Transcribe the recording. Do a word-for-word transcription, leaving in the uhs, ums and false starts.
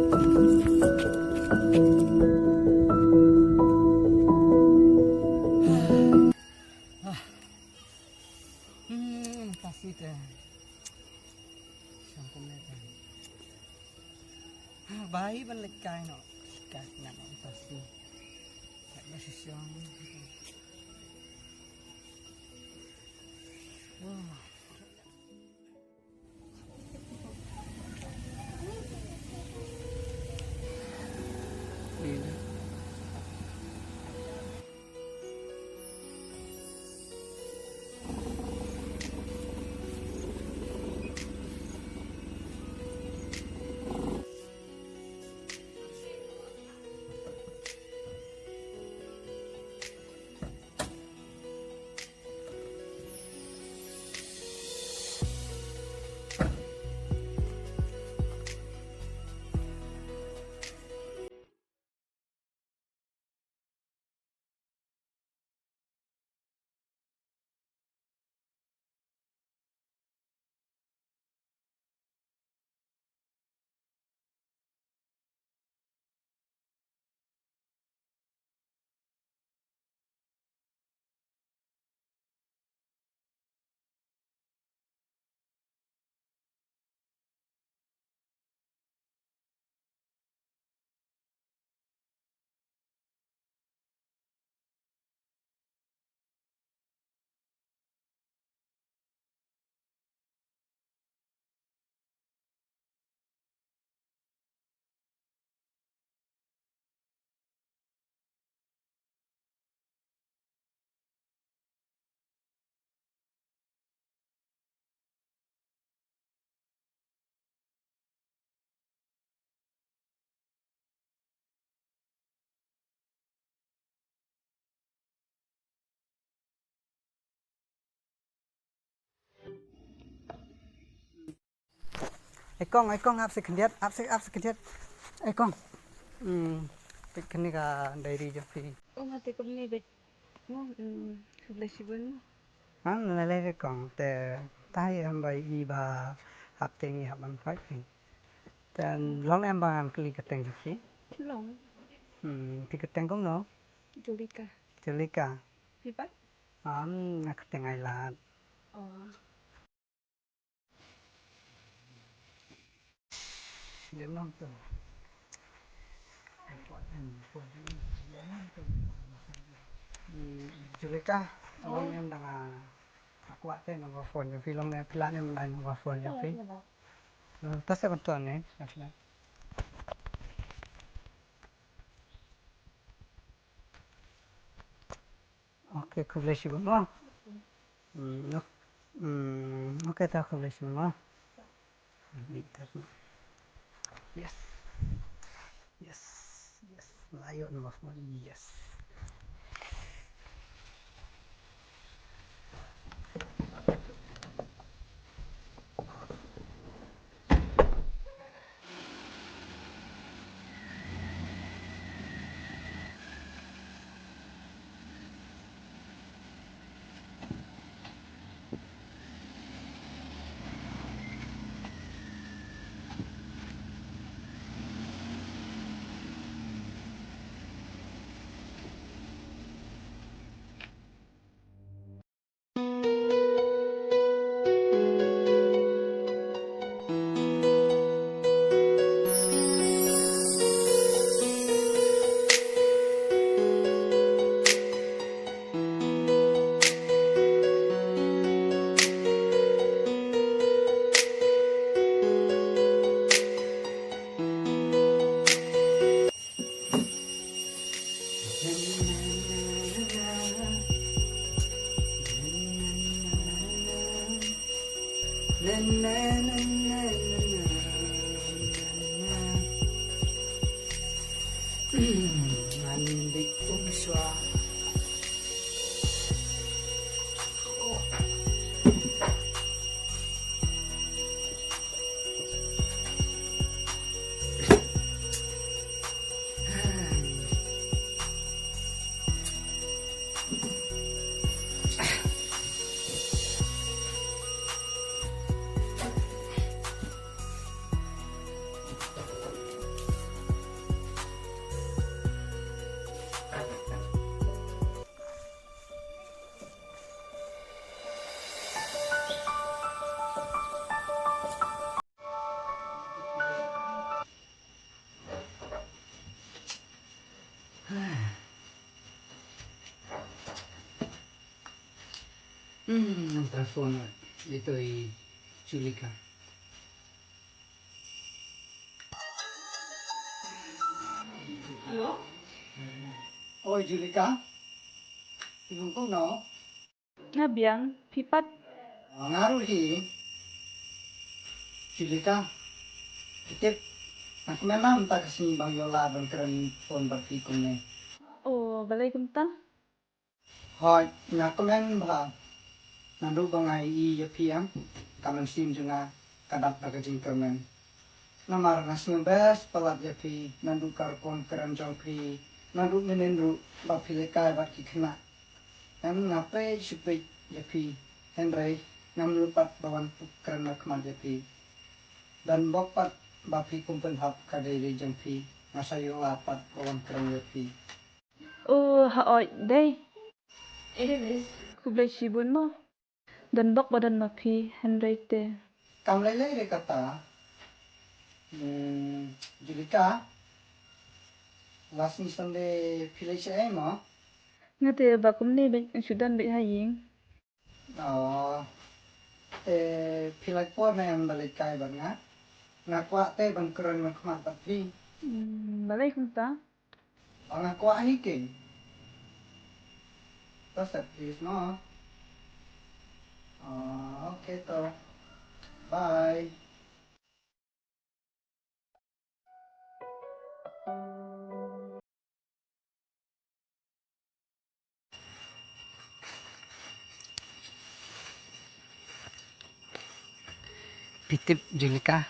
Hmm, kasi te. Sangkum ne te. Ah, bai ban leit kai noh. Kai ngan noh kasi. Kai ba shisong. Wah. Ei kong, ei kong, ap sa khyndiat, ap sa, ap sa khyndiat. Ei kong. Hmm, peit kane ka diary jong phi. Oh, nga te kumne beit. Mo, hmm, khublei shibun. Ngan leh leh kong, te tai em ba i ba hap te ngi hap ban fight phi. Te long em ba ngan kylli kyrteng jong phi? Long. Hmm, phi kyrteng kumno? Julika. Julika. Phi pat? Am, nga kyrteng Ailad. Oh. Julika, long em da nga kwah te number phone jong phi, long em phi lah em da number phone jong phi. Ta sa ban ton ne. Okay, khublei shibun mo. Hmm, ok. Hmm, okay, ta khublei shibun mo. Yes. Yes. Yes. Layo no mo. Yes. Hmm, nang telefon ito i Julika. Hello? Oi Julika. Ibang ko no? Nga biang, phi pat? Nga ruh hi. Julika. Tip. Nga kmen mynta ka sngi ba nga ïoh lad ban kren phone bad phi kumne. Oh, balei kumta? Hooid, nga kmen bha. Naduh ba nga ïohi ïa phi em, ka mynsiem jong nga ka dap da ka jingkyrmen. Namar nga sngew best palat ïa phi, naduh ka rukom kren jong phi, naduh mynhynnin ruh ba phi lehkai bad ki khynnah. Em, nga peit shu peit ïa phi, hynrei ngam nud pat ba wan kren markhmat ïa phi. Donbok pat ba phi kum pynhap ka diary jong phi, nga sa ïoh lad pat ba wan kren ïa phi. Oh, hooid dei. Khublei shibun mo. Donbok ba don ma phi, hynrei te. Kam lei lei re kata. Hmm, Julika. Last ni Sunday phi leit shaei mo? Nga te ba kumne bad shu don bad ha ïing. Oh. Te phi lait por ne em ba leit kai bad nga? Nga kwah te ban kren markhmat bad phi. Hmm, balei kumta? Nga kwah hi keiñ. Just a please mo. Ah, okay to. Bye. Phi tip Julika,